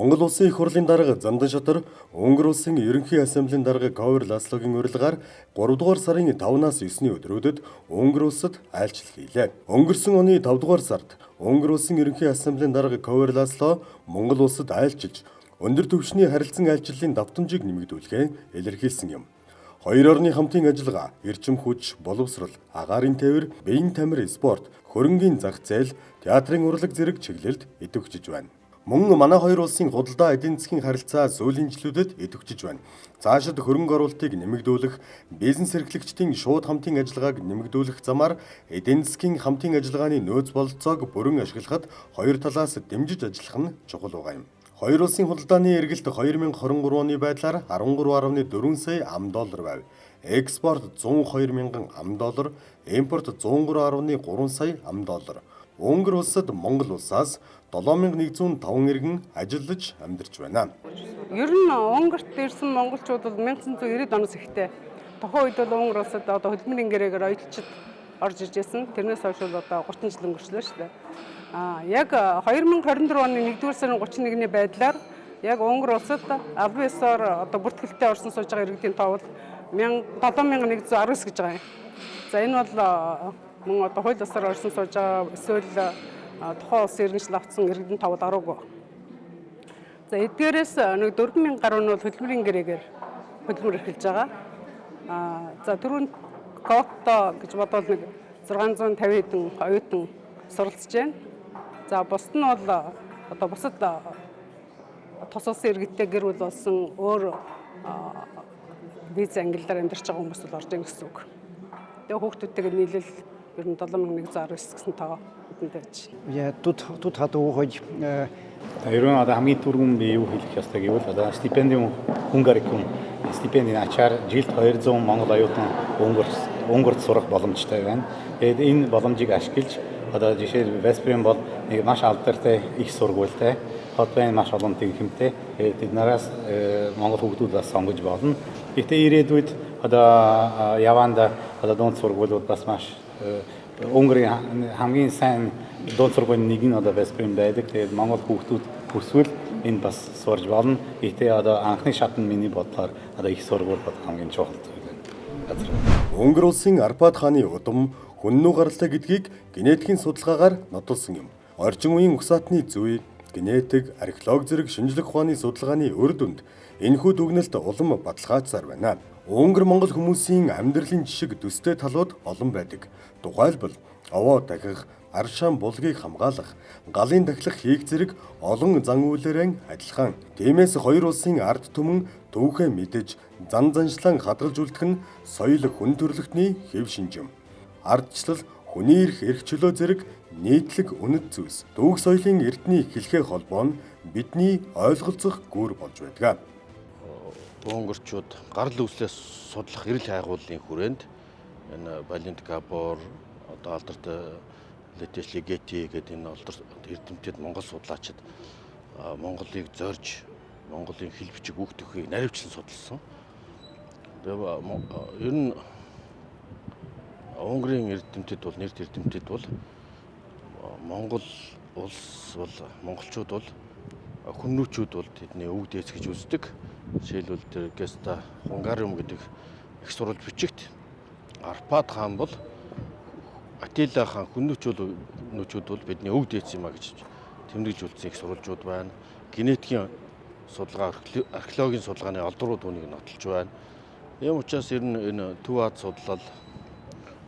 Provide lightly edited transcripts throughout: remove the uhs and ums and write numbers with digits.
Монгол Улсын Их Хурлын дарга Замдан Шатар, Унгар Улсын Ерөнхий Ассамблийн дарга Ковер Ласлогийн урилгаар 3 дугаар сарын 5-наас 9-ний өдрүүдэд Унгар улсад айлчлал хийлээ. Өнгөрсөн оны 5 дугаар сард Унгар Улсын Ерөнхий Ассамблийн дарга Ковер Ласло Монгол улсад айлчилж, өндөр түвшний харилцан айлчлалын давтамжийг нэмэгдүүлэхээ илэрхийлсэн юм. Хоёр орны хамтын ажиллагаа, эрчим хүч, боловсрол, агаарын тээвэр, биеийн тамир, спорт, хөрөнгийн зах зээл, театрын урлаг зэрэг чиглэлд идэвхжиж байна. Мөн манай хоёр улсын худалдаа эдийн засгийн харилцаа сүүлийн жилүүдэд идэвхжиж байна. Цаашид хөрөнгө оруулалтыг нэмэгдүүлэх, бизнес эрхлэгчдийн шууд хамтын ажиллагааг нэмэгдүүлэх замаар эдийн засгийн хамтын ажиллагааны нөөц бололцоог бүрэн ашиглахад хоёр талаас дэмжиж ажиллах нь чухал байгаа юм. Хоёр улсын худалдааны эргэлт 2023 оны байдлаар 13.4 сая ам доллар байв. Экспорт 102 мянган ам доллар, импорт 103.3 сая ам доллар. Унгар улсад Монгол улсаас 7105 иргэн ажиллаж амьдарч байна. Ер нь Унгарт ирсэн монголчууд бол 1990 оноос ихтэй. Тухайн үед бол Унгар улсад одоо хөдөлмөрийн гэрээгээр оёлчид орж иж байсан. Тэрнээс хойш бол одоо 30 жил өнгөрчлөө шүү дээ. Яг 2024 оны 1-р сарын 31-ний байдлаар яг Унгар улсад албан ёсоор одоо бүртгэлтэй орсон сууж байгаа иргэдийн тоо бол 7119 гэж байгаа юм. За, энэ бол мөн одоо хууль ёсоор орсон сууж байгаа эсвэл тухайн улсын иргэншил авсан иргэдийн тоо бол ороогүй. За, эдгээрээс нэг 4000 гаруй нь бол хөдөлмөрийн гэрээгээр хөдөлмөр эрхэлж байгаа. За, түрүүнд квота гэж бодвол нэг 650 хэдэн оюутан суралцж байна. За, бусд нь бол одоо бусад тус улсын иргэдтэй гэр бүл болсон, өөр виз ангиллаар амьдарч байгаа хүмүүс бол орж ийн гэсэн үг. Тэгээ хүүхдүүдтэйгээ нийлэл ер нь 7119 гэсэн тоо бидэнд байж. Ugye tudható, hogy Ер нь одоо хамгийн түрүүнд би юу хэлэх ёстой гэвэл одоо Stipendium Hungaricum стипендийн ачаар жилд 200 монгол оюутан Унгарт сурах боломжтой байна. Тэгээд энэ боломжийг ашиглаж одоо жишээ Веспрем бол нэг маш алдартай их сургуультай, хот байна, маш олон танхимтай. Тэгээд тэднээс монгол хүүхдүүд бас сонгож болно. Гэхдээ ирээдүйд одоо яванда одоо дунд сургуулиуд бас маш Унгарын хамгийн сайн дунд сургуулийн нэг нь одоо Веспрем байдаг. Тэгээд монгол хүүхдүүд хүсвэл энд бас сурж болно. Гэхдээ одоо анхны шат нь миний бодлоор одоо их сургууль бол хамгийн чухал зүйл газар. Унгар улсын Арпад хааны удам хүннүү гаралтай гэдгийг генетикийн судалгаагаар нотолсон юм. Орчин үеийн угсаатны зүй, генетик, археологи зэрэг шинжлэх ухааны судалгааны үр дүнд энэхүү дүгнэлт улам баталгаажсаар байна. Унгар Монгол хүмүүсийн амьдралын жишг төстэй талууд олон байдаг. Тухайлбал, овоо дахих, аршаан булгийг хамгаалах, галын дахлах хийх зэрэг олон зан үйлээрэн адилхан. Тиймээс хоёр улсын ард түмэн түүхээ мэдэж, зан заншлан хадгалж үлдэх нь соёл хүн төрөлхтний хэв шинж юм. Ардчлал, хүний эрх, эрх чөлөө зэрэг нийтлэг үнэт зүйлс, түүх соёлын эрдний хэлхээ холбоо нь бидний ойлголцох гүүр болж байдаг. Унгарчууд гарал үүслээ судлах эрэл хайгуулын хүрээнд энэ Балинт Габор, одоо алдартай Летеш Легети гэдэг энэ алдар эрдэмтэд монгол судлаачид Монголыг зорж, Монголын хэл бичиг, үг төхийг наривчлан судалсан. Тэгээ ер нь Унгарын эрдэмтэд бол, нэрт эрдэмтэд бол Монгол улс бол, монголчууд бол, хүннүүчүүд бол тэдний өвөг дээдс гэж үздэг. Жишээлбэл, тэр Gesta Hungarum гэдэг их сурвалж бичигт Арпад хаан бол, Атила хаан, хүннүүчүүд бол бидний өвөг дээдс юм а гэж тэмдэглэж үлдсэн их сурвалжууд байна. Генетикийн судалгаа, археологийн судалгааны олдрууд үүнийг нотолж байна. Ийм учраас ер нь энэ Төв Ази судлал,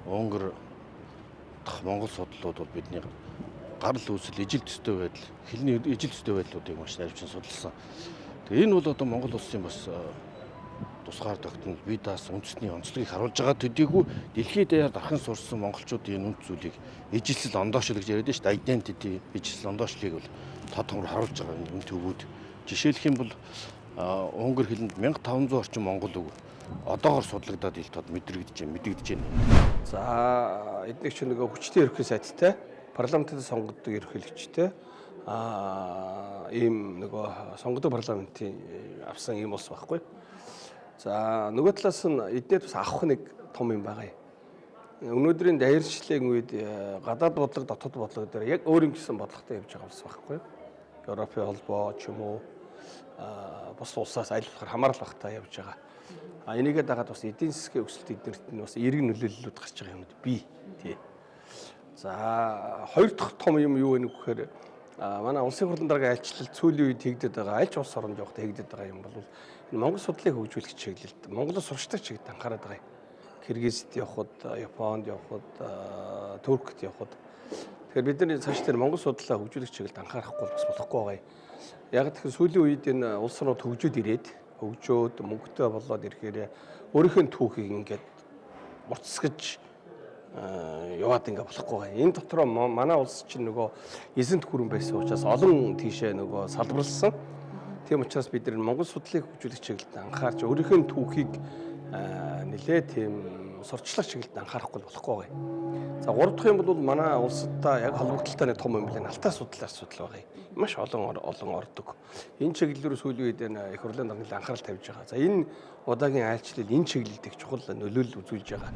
Унгар дахь Монгол судлалууд бол бидний гарал үүсэл, ижил төстэй байдал, хэлний ижил төстэй байдлуудыг маш наривчин судалсан. Тэгээ энэ бол одоо Монгол улсын бас тусгаар тогтнол, бие даасан үндэсний онцлогийг харуулж байгаа төдийгүй дэлхийд даяар дархан сурсан монголчуудын энэ үнэт зүйлийг, ижилсэл ондоошлог гэж яриад шүү дээ. Identity, ижилсэл ондоошлыг бол тод томор харуулж байгаа энэ үн төвүүд. Жишээлэх юм бол унгар хэлэнд 1500 орчим монгол үг одоогор судлагдаад ил тод мэдрэгдэж байна, мэдэгдэж байна. За, эдгээр чинь нөгөө хүчтэй ерөнхий сайдтай, парламентод сонгогддог ерөнхийлөгчтэй, ийм нөгөө сонгодог парламентын авсан ийм улс байхгүй. За, нөгөө талаас нь эднээд бас авах нэг том юм байгаа юм. Өнөөдрийн даяаршлын үед гадаад бодлого, дотоод бодлого дээр яг өөр юм гэсэн бодлоготой явж байгаа улс байхгүй. Европын холбоо ч юм уу. бус улсаас аль болохоор хамаарал багтаа явж байгаа. А энийгээ дагаад бас эдийн засгийн өсөлт эднэрт нь бас эерэг нөлөөллүүд гарч байгаа юмуд бий. Тий. За, хоёр дахь том юм юу вэ гэхээр манай улсын хурлын даргын айлчлал сүүлийн үед хийгдэд байгаа, аль ч улс оронд явахдаа хийгдэд байгаа юм бол энэ Монгол судлалыг хөгжүүлэх чиглэлд, Монголд сурчдаг чиглэлд анхаарат байгаа юм. Киргизд явхад, Японд явхад, Туркт явхад, тэгэхээр бид нар цааш тэр Монгол судлалаа хөгжүүлэх чиглэлд анхаарахгүй бас болохгүй байгаа юм. Яг тэгэхээр сүүлийн үед энэ улс орнууд хөгжөөд ирээд, хөгжөөд мөнгөтэй болоод ирэхээр өөрийнхөө түүхийг ингээд буцсгаж яваад ингээ болохгүй байгаа. Энэ дотроо манай улс чинь нөгөө эзэнт гүрэн байсан учраас олон тийшээ нөгөө салбарлсан. Тийм учраас бид нар Монгол судлалыг хөгжүүлэх чиглэлд анхаарч, өөрийнхөө түүхийг нэлээ тийм сурталчлах чиглэлд анхаарахгүй болохгүй байгаа юм. За, гурав дахь юм бол манай улсадтай яг холбогдлолтой нэг том юм билээ. Алтай судлалаар судлал байгаа юм. Маш олон олон ордог. Энэ чиглэл рүү сүүлийн үед энэ их хурлын дарга анхаарал тавьж байгаа. За, энэ удаагийн айлчлал энэ чиглэлд их чухал нөлөөлөл үзүүлж байгаа.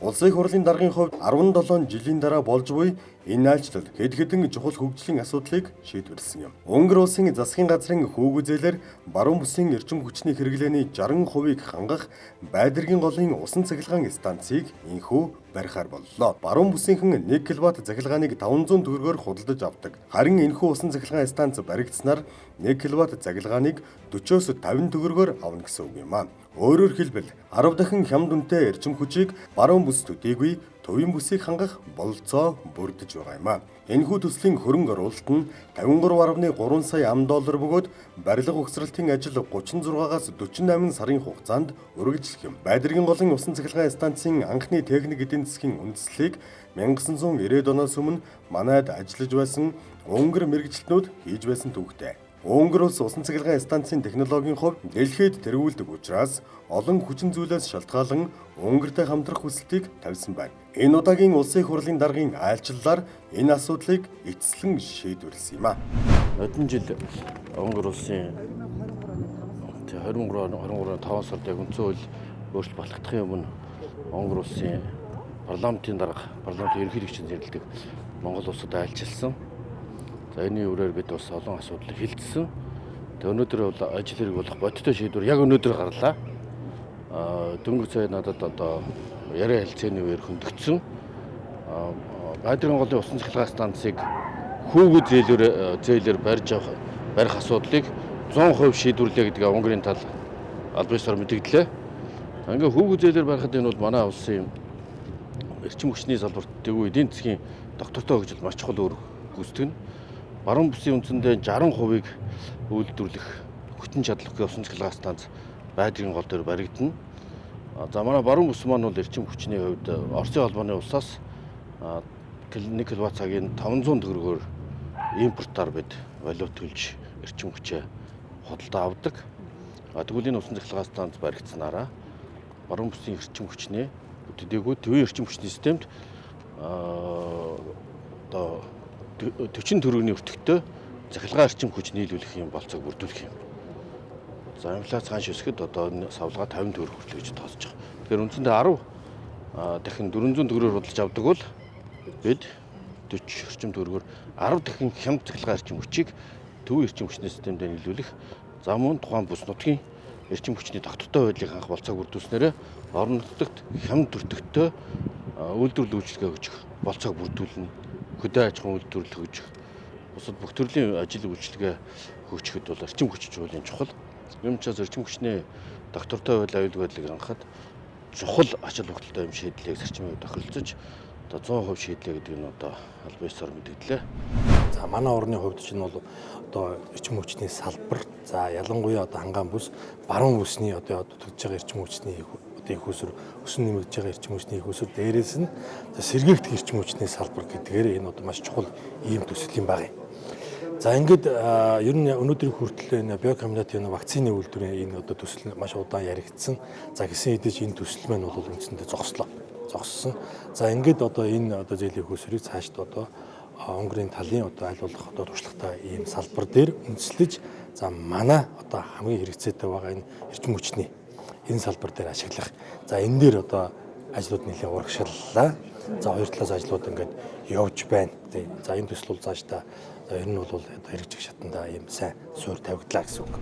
Улсын их хурлын даргын хувьд 17 жилийн дараа болж буй энэ айлчлал хэд хэдэн чухал хөгжлийн асуудлыг шийдвэрлэсэн юм. Унгар улсын засгийн газрын хүүгүү зээлээр баруун бүсийн эрчим хүчний хэрэглээний 60%-ийг хангах Байдэргийн голын усан цахилгаан станцыг энхүү барихаар боллоо. Баруун бүсийнхэн 1 кВт цахилгааныг 500 төгрөгөөр худалдаж авдаг. Харин энэхүү усан цахилгаан станц баригдсанаар 1 кВт цахилгааныг 40-оос 50 төгрөгөөр авна гэсэн үг юм а. Өөрөөр хэлбэл 10 дахин хямд үнэтэй эрчим хүчийг баруун бүс төдийгүй төвийн бүсийг хангах бололцоо бүрдэж байгаа юм а. Энэхүү төслийн хөрөнгө оруулалт нь 53.3 сая ам доллар бөгөөд барилга угсралтын ажил 36-аас 48 сарын хугацаанд үргэлжлэх юм. Байдэргийн голын усан цахилгаан станцын анхны техник эдийн засгийн үндэслэлийг 1990-ад оноос өмнө манайд ажиллаж байсан Унгар мэргэжилтнүүд хийж байсан түүхтэй. Унгар улс усан цахилгаан станцын технологийн хувьд дэлхийд тэргүүлдэг учраас олон хүчин зүйлээс шалтгаалan Унгартай хамтрах хүсэлтийг тавьсан байна. Энэ удаагийн улсын их хурлын даргын айлчлалаар энэ асуудлыг эцэслэн шийдвэрлэсэн юм а. Нодон жил Унгар улсын 23 23 5 сард яг үндсэн хууль өөрчлөлт батлагдахын өмнө Унгар улсын парламентын дарга, парламентын ерөнхийлөгчийн зэрлэг Монгол улсад айлчилсан. За, энэний үрээр бид бас олон асуудлыг хилцсэн. Тэгээ өнөөдөр бол ажил хэрэг болох бодиттой шийдвэр яг өнөөдөр гарлаа. Дөнгөж сая надад одоо яриа хэлцээний үеэр хөндөгдсөн. Байдрын голын усан цахилгаан станцыг хүүгүү зээлээр барьж авах барих асуудлыг 100% шийдвэрлэе гэдгээ Унгарын тал аль биесээр мэдэгдлээ. Ингээ хүүгүү зээлээр барихад энэ бол манай улсын эрчим хүчний салбарт дэвүү эдийн засгийн доктортой хөгжил маш чухал үүрэг гүйцэтгэнэ. Баруун бүсийн үндсэндээ 60%-ийг үйлдвэрлэх хүчин чадалгүй усан цахилгаан станц Байдрын гол дээр баригдана. За, манай баруун бүс маань бол эрчим хүчний хувьд Оросын холбооны улсаас 1 кВт цагийн 500 төгрөгөөр импортаар бид валют төлж эрчим хүчээ худалдаа авдаг. Тэгвэл энэ усан цахилгаан станц баригдсанараа баруун бүсийн эрчим хүчний төдийгүй төвийн эрчим хүчний системд одоо 40 төгрөгийн өртөгтэй цахилгаан эрчим хүч нийлүүлэх юм болцоог бүрдүүлэх юм. За, инфляц ханш өсөхөд одоо савлгаа 50 төгрөг хүртэл гэж тооцож байгаа. Тэгэхээр үндсэндээ 10 дахин 400 төгрөгөөр худалдаж авдаг бол бид 40 орчим төгрөгөөр 10 дахин хямд цахилгаан эрчим хүчийг төвийн эрчим хүчний системд нийлүүлэх, за мөн тухайн бүс нутгийн эрчим хүчний тогтвортой байдлыг хангах болцоог бүрдүүлснээрээ орон нутагт хямд өртөгтэй үйлдвэрлэл үйлчилгээ өгчих болцоог бүрдүүлнэ. Хөдөө аж ахуйн үйлдвэрлэл хөгжих, бусад бүх төрлийн ажил үйлчилгээ хөгжихэд бол эрчим хүч чуулын чухал. Юм учраас эрчим хүчний доктортой байдал, аюулгүй байдлыг хангахад чухал ач холбогдолтой юм шийдлийг зарчмын хувьд тохиролцож одоо 100% шийдлээ гэдэг нь одоо аль биесээр мэдэгдлээ. За, манай орны хувьд чинь бол одоо эрчим хүчний салбар, за ялангуяа одоо хангаан бүс, баруун бүсний одоо дутагдж байгаа эрчим хүчний одоо их усүр, өсөн нэмэгдэж байгаа эрчим хүчний их усүр, дээрээс нь за сэргээгдэх эрчим хүчний салбар гэдгээр энэ одоо маш чухал ийм төсөл юм байна. За ингээд ер нь өнөөдрийн хүртэл энэ биокомбинатын вакцины үйлдвэрийн энэ одоо төсөл маш удаан яригдсан. За гисэн хэдий ч энэ төсөл маань бол үндсэндээ зогслоо. Зогссон. За ингээд одоо энэ одоо зээлийн их усрыг цаашд одоо Унгарын талын одоо аль болох одоо туршлагатай ийм салбар дээр үндэслэж за манай одоо хамгийн хэрэгцээтэй байгаа энэ эрчим хүчний энэ салбар дээр ашиглах. За энэ дээр одоо ажлууд нэлээд урагшааллаа. За хоёр талаас ажлууд ингээд явж байна. За энэ төсөл бол цаашдаа ер нь бол одоо хэрэгжих шатандаа ийм сайн суурь тавигдлаа гэсэн үг.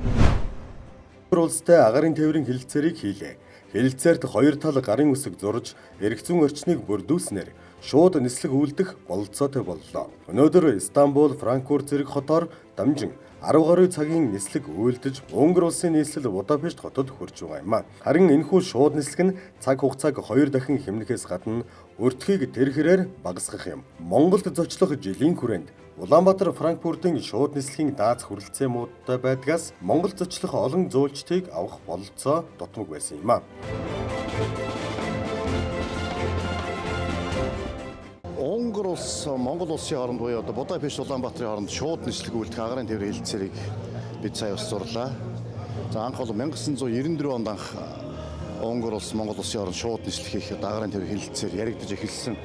Унгар улстай агарын тээврийн хэлэлцээрийг хийлээ. Хэлэлцээрт хоёр тал гарын үсэг зурж, эрх зүйн орчныг бүрдүүлснээр шууд нислэг үйлдэх бололцоотой боллоо. Өнөөдөр Истанбул, Франкфурт зэрэг хотоор дамжин 10 гаруй цагийн нислэг үйлдэж Унгар улсын нийслэл Будапешт хотод хүрч байгаа юм а. Харин энэхүү шууд нислэг нь цаг хугацааг 2 дахин хэмнэхээс гадна өртгийг тэр хэрээр багасгах юм. Монголд зочлох жилийн хүрээнд Улаанбаатар Франкфуртын шууд нислэгийн дааз хүрэлцээ муудтай байдгаас Монгол зочлох олон зөөлчдийг авах бололцоо дутмаг байсан юм а. Унгар улс Монгол улсын хооронд буюу одоо Будапешт Улаанбаатарын хооронд шууд нислэг үйлдэх агарын тээврийн хэлэлцээрийг бид сая бас зурлаа. За анх бол 1994 онд анх Унгар улс Монгол улсын хооронд шууд нислэг хийх одоо агарын тээврийн хэлэлцээр яригдаж эхэлсэн.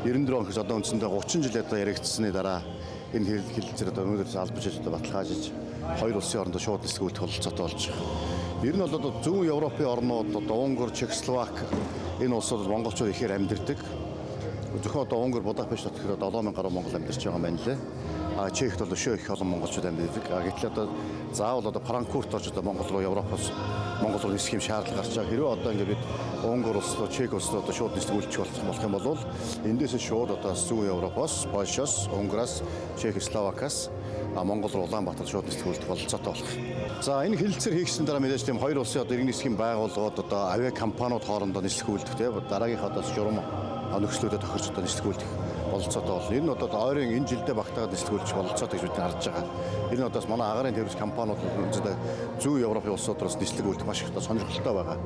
94 он гэж одоо үндсэндээ 30 жил одоо яригдсаны дараа энэ хэлэлцээр одоо өнөөдөр албаж одоо баталгаажиж хоёр улсын хооронд шууд нислэг үйлдэх бололцоотой болж байгаа. Ер нь бол одоо зүүн Европын орнууд одоо Унгар, Чехословак энэ улсууд монголчууд ихээр амьдардаг. Зөвхөн одоо Унгар Будапешт хотод 7000 гаруй монгол амьдарч байгаа юм байна лээ. А Чехт бол өшөө их олон монголчууд амьдардаг. А гэтэл одоо заавал одоо Франкфурт орж одоо Монгол руу Европоос Монгол руу нисэх юм шаардлага гарч байгаа. Хэрвээ одоо ингээд бид Унгар улс руу, Чех улс руу одоо шууд нислэг үйлчих болох юм бол эндээс шууд одоо зүүн Европоос, Польшоос, Унгараас, Чех, Словакаас Монгол руу Улаанбаатар шууд нислэг үйлдэх бололцоотой болох. За энэ хэлэлцээр хийгдсэн дараа мэдээж тийм хоёр улсын одоо иргэн нислэгийн байгууллагууд одоо авиа компаниуд хоорондоо нислэг үйлдэх тийм дараагийнхаа одоо журам нөхцлүүдэд тохирч одоо нислэг үйлдэх бололцоотой болно. Энэ одоо ойрын энэ жилдээ багтаагаад нислэг үйлдэх бололцоотой гэж бид харж байгаа. Энэ одоо манай агарын тээврийн компаниуд зүүн Европын улсуудаас нислэг үйлдэх маш их сонирхолтой байгаа.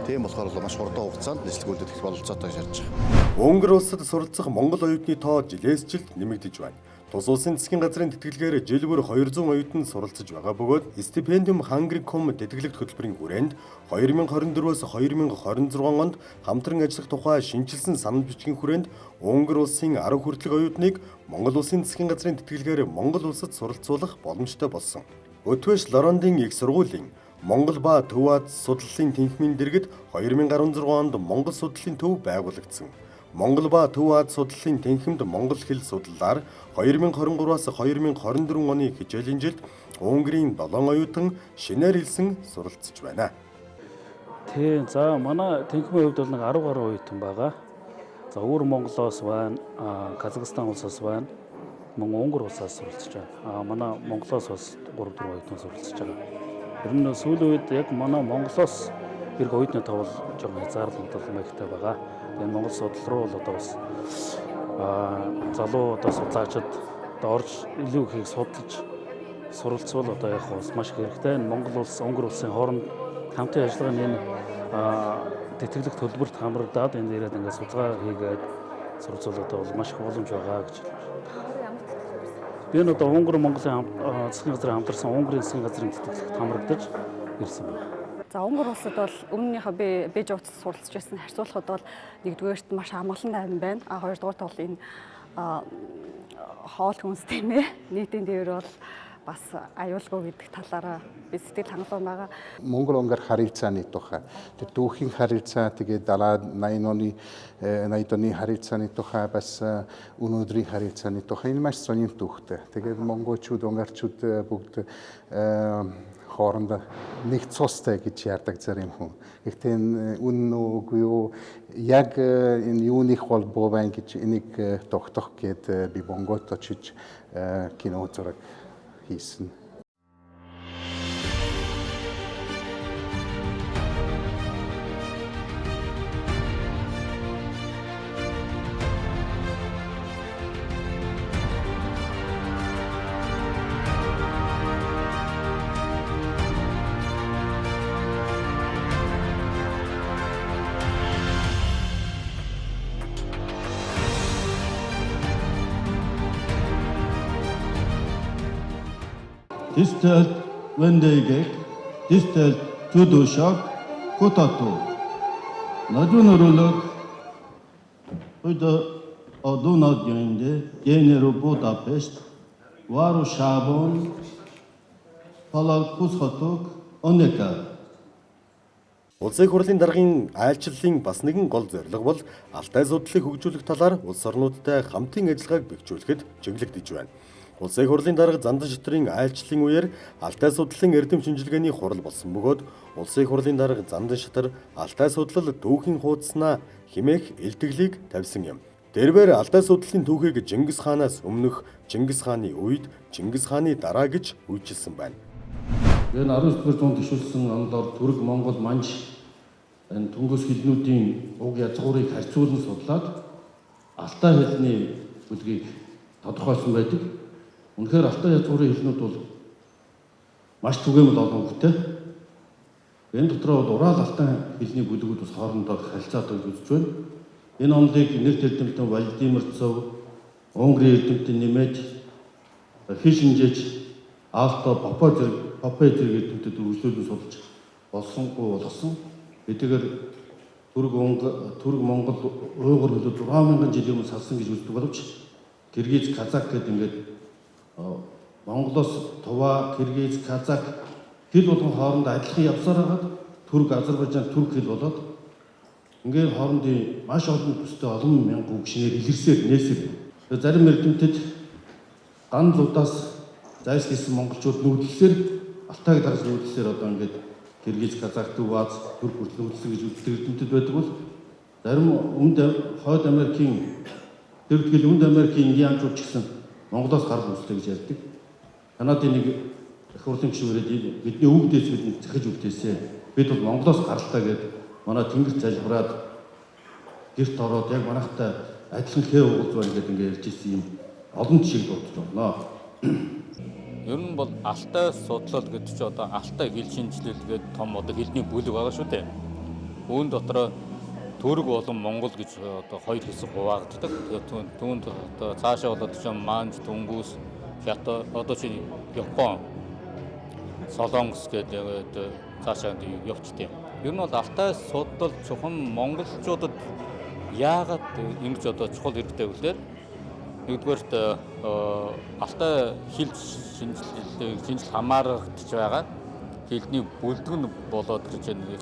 Тийм болохоор бол маш хурдан хугацаанд нислэг үйлдэх бололцоотой гэж харж байгаа. Унгар улсад суралцах монгол оюутны тоо жилээс жилд нэмэгдэж байна. Тус улсын засгийн газрын тэтгэлгээр жил бүр 200 оюутан суралцж байгаа бөгөөд Stipendium Hungaricum тэтгэлэгт хөтөлбөрийн хүрээнд 2024-өөс 2026 онд хамтран ажиллах тухай шинэчилсэн санал бичгийн хүрээнд Унгар улсын 10 хүртэлх оюутныг Монгол улсын засгийн газрын тэтгэлгээр Монгол улсад суралцуулах боломжтой болсон. Өтвөш Лорандын их сургуулийн Монгол ба Төв Аз судлалын тэнхимийн дэргэд 2016 онд Монгол судлалын төв байгуулагдсан. Монгол ба Төв Аз судлалын тэнхимд монгол хэл судлалаар 2023-аас 2024 оны хичээлийн жилд Унгарын 7 оюутан шинээр хэлсэн суралцж байна. Тийм, за манай тэнхимийн хувьд бол нэг 10 гаруй оюутан байгаа. За өвөр Монголоос байна, Казахстан улсаас байна, мөн Унгар улсаас суралцж байна. Манай Монголоос бас 3-4 оюутан суралцж байгаа. Ер нь сүүлийн үед яг манай Монголоос ирэх оюутны тоо бол жоохон хязгаарлагдал маягтай байгаа. Энэ Монгол судлал руу бол одоо бас залуу одоо судлаачид одоо орж илүү ихийг судалж суралцвал одоо яг бас маш их хэрэгтэй. Энэ Монгол улс, Унгар улсын хооронд хамтын ажиллагааны энэ тэтгэлэг төлбөрт хамрагдаад энд ирээд ингээд судалгаа хийгээд суралцвал одоо бол маш их боломж байгаа гэж хэлмээр. Би энэ одоо Унгар Монголын засгийн газрын хамтарсан Унгарын засгийн газрын тэтгэлэгт хамрагдаж ирсэн байна. За Унгар улсад бол өмнөнийхөө би Бэж улсад суралцж байсан харьцуулахад бол нэгдүгээрт маш амгалан тайван байна. А хоёрдугаарт бол энэ хоол хүнс тийм ээ нийтийн тээвэр бол бас аюулгүй гэдэг талаараа би сэтгэл хангалуун байгаа. Монгол Унгар харилцааны тухай. Тэр түүхийн харилцаа тэгээд 70 80 оны 80 оны харилцааны тухай бас өнөөдрийн харилцааны тухай энэ маш сонин түүхтэй. Тэгээд монголчууд, унгарчууд бүгд хоорондоо нэг цустай гэж ярьдаг зарим хүн. Гэхдээ үнэн үгүй юу яг энэ юуны холбоо байна гэж энийг тогтоох гээд би Монголд очиж кино зураг хийсэн. Tisztelt vendégek, tisztelt tudósok, kutatók! Nagyon örülök, hogy a Duna-Gyöngyö Generó Budapest városában találkozhatok önökkel. Улсын их хурлын даргын айлчлалын бас нэгэн гол зорилго бол Алтай судлалыг хөгжүүлэх талаар улс орнуудтай хамтын ажиллагааг бэхжүүлэхэд чиглэгдэж байна. Улсын их хурлын дарга Зандан шатрын айлчлалын үеэр Алтай судлалын эрдэм шинжилгээний хурал болсон бөгөөд Улсын их хурлын дарга Зандан шатар Алтай судлал түүхийн хуудаснаа хэмээх илтгэлийг тавьсан юм. Дэрвэр Алтай судлалын түүхийг Чингис хаанаас өмнөх, Чингис хааны үед, Чингис хааны дараа гэж үйлчилсэн байна. Энэ 19-р зуунд дэвшүүлсэн онолоор Түрэг, Монгол, Манж энэ түнгөс хэлнүүдийн уг язгуурыг харьцуулан судлаад Алтай хэлний бүлгийг тодорхойлсон байдаг. Үнэхээр Алтай язгуурын хэлнүүд бол маш түгээмэл олон үгтэй. Энэ дотроо бол Урал Алтай хэлний бүлгүүд бас хоорондоо харилцаатай гэж үзэж байна. Энэ онолыг нэр эрдэмтэн Владимирцов, Унгарын эрдэмтэн Немет, хэл шинжээч Аалто, Попе зэрэг эрдэмтэд үргэлжлүүлэн судалж болсонгүй болгосон. Эдгээр Түрэг, Монгол, Уйгур хэлүүд 6000 жилийн өмнө салсан гэж үздэг боловч Киргиз, Казак гэдэг ингээд Монголоос Тува, Киргиз, Казак хэл болгон хоорондоо адилхан явсаар хагаад Түрэг, Азербайджан, Түрк хэл болоод ингээд хоорондын маш олон төстэй олон мянган үг шинээр илэрсээр нээсээр. Зарим эрдэмтэд ган зудаас зайлсхийсэн монголчууд нүүдлсээр Алтайг дагаж нүүдлсээр одоо ингээд Киргиз, Казак, Төв Аз, Түрк хүртэл нүүдэлсэн гэж үздэг эрдэмтэд байдаг бол зарим өмнөд Хойд Америкийн тэр тэгэл Өмнөд Америкийн индианчууд ч гэсэн Монголоос гарал үүслээ гэж ярьдаг. Канадын нэг их хурлын гишүүн ирээд бидний өвөг дээдс бидний захиж өгдөөсэй. Бид бол Монголоос гаралтай гээд манай тэнгэр залбираад гэрт ороод яг манайхтай адилхан хээ угалж байна гэдэг ингээд ярьж ирсэн юм олон жишээг дурдж байна. Ер нь бол Алтай судлал гэдэг чинь одоо Алтай хэл шинжилэл гэдэг том одоо хэлний бүлэг байгаа шүү дээ. Үүн дотроо Түрэг болон Монгол гэж одоо хоёр хэсэг хуваагддаг. Тэгээд түүнд одоо цаашаа болоод чинь Манж, Түнгүүс, Хятад, одоо чинь Япон, Солонгос гэдэг цаашаа явчихдээ. Ер нь бол Алтай судлал чухам монголчуудад яагаад ингэж одоо чухал хэрэгтэй вэ гэхээр нэгдүгээрт Алтай хэл шинжил хамаарагдж байгаа хэлний бүлдэг нь болоод гэж нэг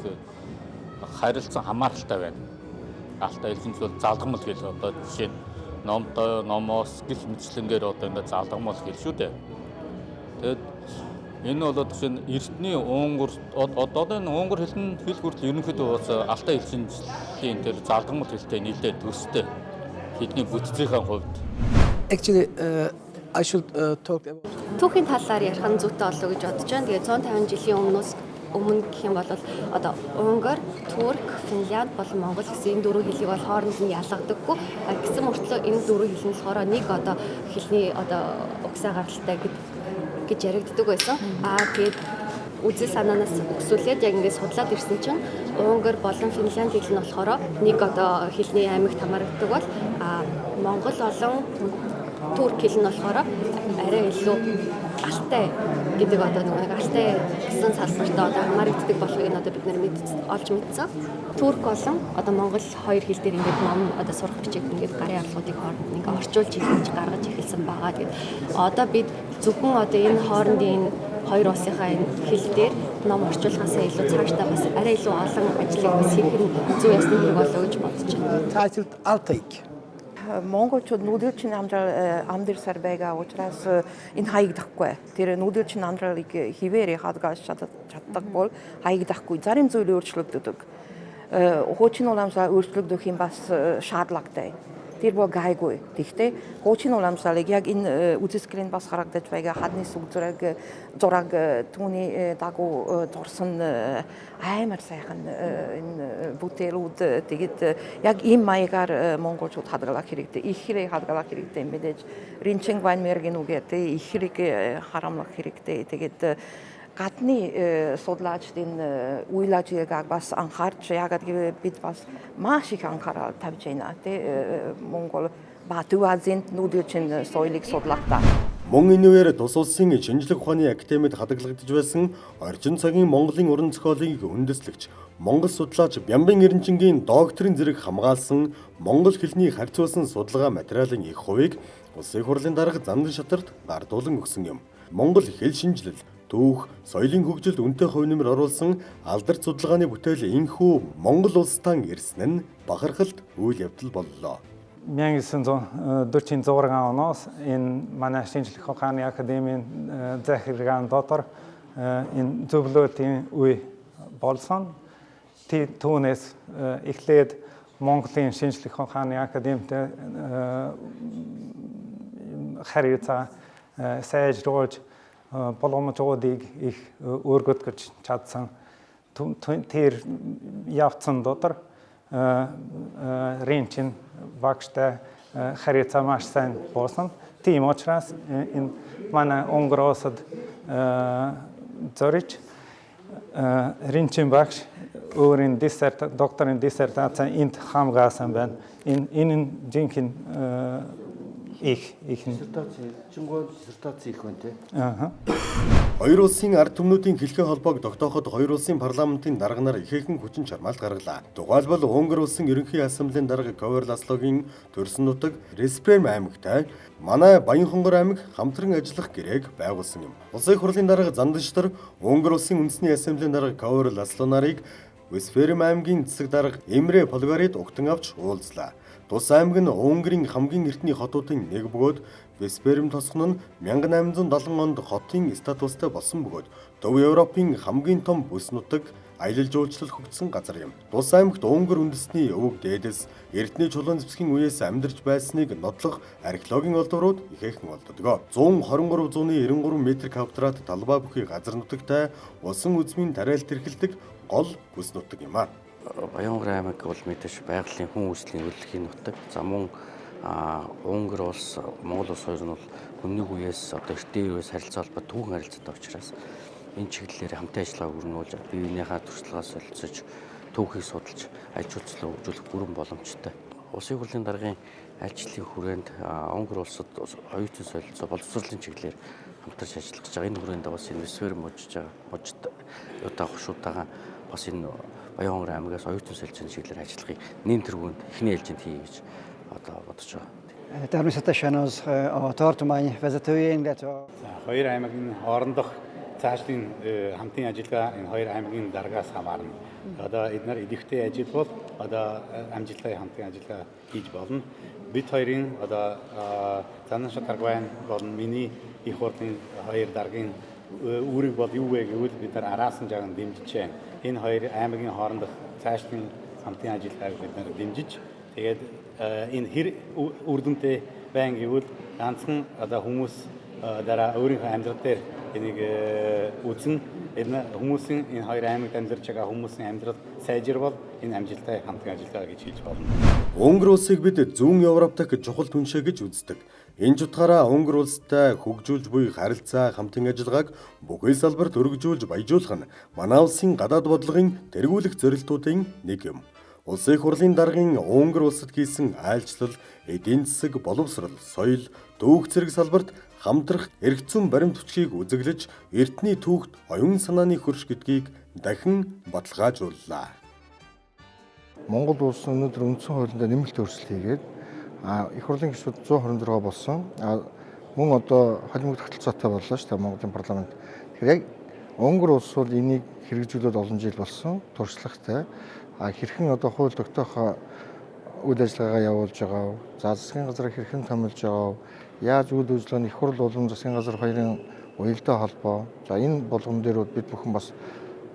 харилцан хамааралтай байна. Алтай хэл шинжил бол залгамал хэл, одоо жишээ нь номтой, номоос гэх мэтчлэнгээр одоо ингээд залгамал хэл шүү дээ. Тэгээд энэ бол жишээ нь эртний Унгар, одоо энэ Унгар хэл нь хэл хүртэл ерөнхийдөө бас Алтай хэл шинжлийн тэр залгамал хэлтэй нэлээд төстэй хэлний бүтцийнхээ хувьд. Actually, I should talk about Түүхийн талаар ярих нь зүйтэй болов уу гэж бодож байна. Тэгээд 150 жилийн өмнө гэх юм бол одоо Унгар, Турк, Финлянд болон Монгол гэсэн энэ дөрвөн хэлийг бол хооронд нь ялгадаггүй. Гэсэн мөртлөө энэ дөрвөн хэл нь болохоор нэг одоо хэлний одоо угсаа гаралтай гэж яригддаг байсан. Тэгээд үзэл санаанаас өксүүлээд яг ингээд судлаад ирсэн чинь Унгар болон Финлянд хэл нь болохоор нэг одоо хэлний аймагт хамаарагддаг бол Монгол болон Турк хэл нь болохоор арай илүү Алтай гэдэг одоо нэг Алтай гэсэн салбартаа одоо хамаарагддаг болохыг нь одоо бид нэр олж мэдсэн. Турк болон одоо Монгол хоёр хэл дээр ингээд ном одоо сурах бичиг ингээд гарын авлагуудыг хооронд ингээд орчуулж хийж гаргаж эхэлсэн байгаа. Тэгээд одоо бид зөвхөн одоо энэ хоорондын энэ хоёр улсынхаа энэ хэл дээр ном орчуулахаасаа илүү цаашдаа бас арай илүү олон ажлыг бас хийх нь зүй ёсны хэрэг болоо гэж бодож байна. Titled Altaic. Монголчууд нүүдэлчин амьдрал амьдарсаар байгаа учраас энэ хаягдахгүй. Тэр нүүдэлчин амьдралыг хэвээрээ хадгалж чаддаг бол хаягдахгүй. Зарим зүйл өөрчлөгддөг. Хуучин уламжлал өөрчлөгдөх юм бас шаардлагатай. Тэр бол гайгүй. Тэгэхдээ хуучин уламжлалыг яг энэ үзэсгэлэнд бас харагдаж байгаа хадны сүг зураг түүний дагуу зурсан амар сайхан энэ бүтээлүүд. Тэгээд яг ийм маягаар монголчууд хадгалах хэрэгтэй. Их хэрэг хадгалах хэрэгтэй мэдээж. Ринчин Вайнмергийн үгээр их хэрэг харамлах хэрэгтэй. Тэгээд гадны судлаачдын үйл ажиллагааг бас анхаарч, яагаад гэвэл бид бас маш их анхаарал тавьж байна. Тэ Монгол ба Төв Азийн нүүдэлчин соёлыг судлахдаа. Мөн энэ үеэр тус улсын шинжлэх ухааны академид хадгалагдаж байсан орчин цагийн Монголын уран зохиолыг үндэслэгч Монгол судлаач Бямбан Эренчингийн докторийн зэрэг хамгаалсан монгол хэлний харьцуулсан судалгаа материалын их хувийг Улсын хурлын дарга Зандан шатарт гардуулан өгсөн юм. Монгол хэл шинжлэл, түүх, соёлын хөгжилд үнэтэй хувь нэмэр оруулсан алдарт судалгааны бүтээл энэхүү Монгол улстан ирсэн нь бахархалт үйл явдал боллоо. 1946 оноос энэ манай шинжлэх ухааны академийн захиргаан дотор энэ зөвлөлтийн үе болсон. Түүнээс эхлээд Монголын шинжлэх ухааны академитэй харилцаа сайжруулж боломжуудыг их өргөтгөж чадсан. Тэр явцсан дотор Ринчин багштай харилцаа маш сайн болсон. Тийм учраас энэ манай Унгар улсад зориж Ринчин багш өөрийн докторийн диссертац энд хамгаалсан байна. Энэ нь жинхэнэ их их диссертац Чингой диссертац их байна те. Аа. Хоёр улсын ард түмнүүдийн хэлхээ холбоог тогтооход хоёр улсын парламентын дарга нар ихээхэн хүчин чармаалт гаргалаа. Тухайлбал Унгар улсын ерөнхий ассамблеийн дарга Ковер Ласлогийн төрсөн нутаг Респрем аймагтай манай Баянхонгор аймаг хамтран ажиллах гэрээг байгуулсан юм. Улсын хурлын дарга Занданшдар Унгар улсын үндэсний ассамблеийн дарга Ковер Ласло нарыг Весферм аймгийн засаг дарга Эмре Полгарид угтан авч уулзлаа. Тус аймаг нь Унгарын хамгийн эртний хотуудын нэг бөгөөд Весперм тосгон нь 1870 онд хотын статустай болсон бөгөөд Төв Европын хамгийн том бүс нутаг аялал жуулчлал хөгжсөн газар юм. Тус аймагт Унгар үндэсний өвөг дээдэс эртний чулуун зэвсгийн үеэс амьдарч байсныг нотлох археологийн олдврууд ихээхэн олддог. 123,93 метр квадрат талбай бүхий газар нутагтай усан үзмийн тариалт эрхэлдэг гол бүс нутаг юм а. Баянгар аймаг бол мэдээж байгалийн хүн үйлслийн өрлөгийн нутаг. За мөн Унгар улс, Монгол улс хоёр нь бол өмнөх үеэс одоо эртний үеэс харилцаа холбоо түүхэн харилцаатай учраас энэ чиглэлээр хамтын ажиллагааг өрнүүлж бие биенийхээ туршлагаас солилцож түүхийг судалж ажил үйлчлээ хөгжүүлэх бүрэн боломжтой. Улсын хурлын даргын айлчлалын хүрээнд Унгар улсад оюутан солилцоо боловсролын чиглэлээр хамтарч ажиллах гэж байгаа. Энэ хүрээнд бас энэ Весфер мужиж байгаа мужид удаа хушуудаагаа бас энэ Баянгар аймагаас оюутан солилцооны чиглэлээр ажиллахыг нэм тэргуунд эхний ээлжинд хийе гэж одоо бодож байгаа. Természetesen az a tartomány vezetője, illetve a Хоёр аймгийн хоорондох цаашлын хамтын ажиллагаа энэ хоёр аймгийн даргаас хамаарна. Одоо эдгээр идэвхтэй ажил бол одоо амжилттай хамтын ажиллагаа хийж болно. Бид хоёрын одоо Зандан Шатаргвайн болон миний их хурлын хоёр даргын үүрэг бол юу вэ гэвэл бид нар араасан жаган дэмжиж байна. Энэ хоёр аймгийн хоорондох цаашлын хамтын ажиллагааг бид нар дэмжиж тэгээд энэ хэр үр дүнтэй байна гэвэл ганцхан одоо хүмүүс дараа өөрийнхөө амьдрал дээр энийг үзэн энэ хүмүүсийн энэ хоёр аймагт амьдарч байгаа хүмүүсийн амьдрал сайжирвал энэ амжилттай хамтын ажиллагаа гэж хэлж болно. Унгар улсыг бид зүүн Европ дахь чухал түншээ гэж үздэг. Энэ ч утгаараа Унгар улстай хөгжүүлж буй харилцаа хамтын ажиллагааг бүхий салбарт өргөжүүлж баяжуулах нь манай улсын гадаад бодлогын тэргүүлэх зорилтуудын нэг юм. Улсын их хурлын даргын Унгар улсад хийсэн айлчлал, эдийн засаг, боловсрол, соёл, түүх зэрэг салбарт хамтрах эрх зүйн баримт бичгийг үзэглэж эртний түүхт оюун санааны хөрш гэдгийг дахин баталгаажууллаа. Монгол улс өнөөдөр үндсэн хуулиндаа нэмэлт өөрчлөлт хийгээд их хурлын гишүүд 126 болсон. Мөн одоо холимог тогтолцоотой боллоо шүү дээ Монголын парламент. Тэгэхээр яг Унгар улс бол энийг хэрэгжүүлээд олон жил болсон, туршлагатай. Хэрхэн одоо хууль тогтоох үйл ажиллагаагаа явуулж байгаа вэ? За засгийн газрыг хэрхэн томилж байгаа вэ? Яаж үйл ажиллагааны их хурл болон засгийн газар хоёрын уялдаа холбоо. За энэ болгон дээр бид бүхэн бас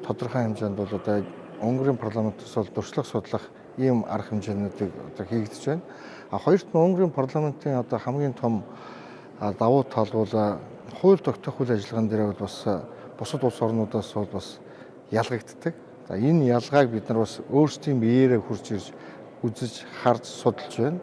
тодорхой хэмжээнд бол одоо Унгарын парламентаас бол туршлага судлах ийм арга хэмжээнүүдийг одоо хийгдэж байна. А хоёрт нь Унгарын парламентын одоо хамгийн том давуу тал бол хууль тогтоох үйл ажиллагаан дээр бол бас бусад улс орнуудаас бол бас ялгагддаг. За энэ ялгааг бид нар бас өөрсдийн биеэрээ хурж ирж үзэж харж судалж байна.